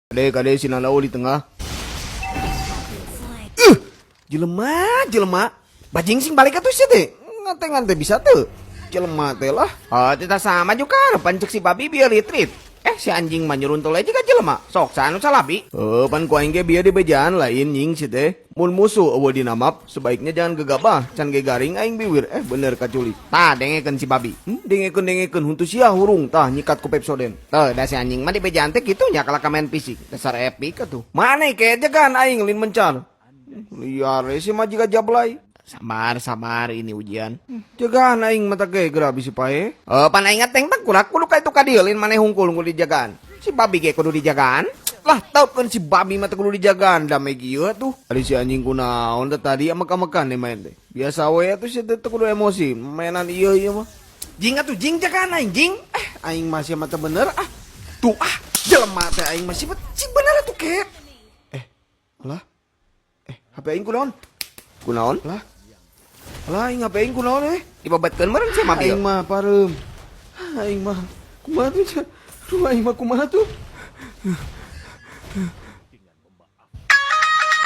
Kade kade si Nana di tengah. Jelema, jelema. Bajing sing balik atuh sia teh. Ngante-ngante bisa teu. Jelema teh lah. Oh, tidak sama juga harapan cek si babi biar retreat. Eh, si anjing mah nyuruntul aja ka jelema. Sok saha nu salabi. Eh, pan ku aing ge bieu dibejaan lain nying si teh. Mun musuh euweuh dina map, sebaiknya jangan gegabah, can ge garing aing biwir. Eh, bener kaculi. Tah, dengekeun si babi. Dengekeun dengekeun huntu sia hurung tah nyikat ku Pepsodent. Tah, da si anjing mah dibejaan teh kitu nya kalah ka main fisik. Dasar epic atuh. Mana ke jagaan aing lin mencar. Liar sih mah jiga jablay. Sabar, sabar, ini ujian. Jagaan aing mata ge geura bisi pae. Eh, pan aing teng tengkurak kudu ka itu ka dieu lin maneh hungkul kudu dijagaan. Si babi ge kudu dijagaan. Lah, tau kan si babi mah teh kudu dijagaan da gieu tuh. Ari si anjing kunaon teh tadi amek-amekan deh main teh. Biasa we atuh si teh kudu emosi, mainan ieu ieu mah. Jing atuh jing jagaan aing jing. Eh, aing masih mah teu bener ah. Tuh ah, jelema teh aing masih si bener atuh ke. Eh, alah. Eh, HP aing kunaon? Kunaon? Lah. Lah, aing HP aing kunaon eh? Dibabetkeun meureun sia mah. Aing mah pareum. Aing mah kumaha tuh? Aduh, aing mah kumaha tuh?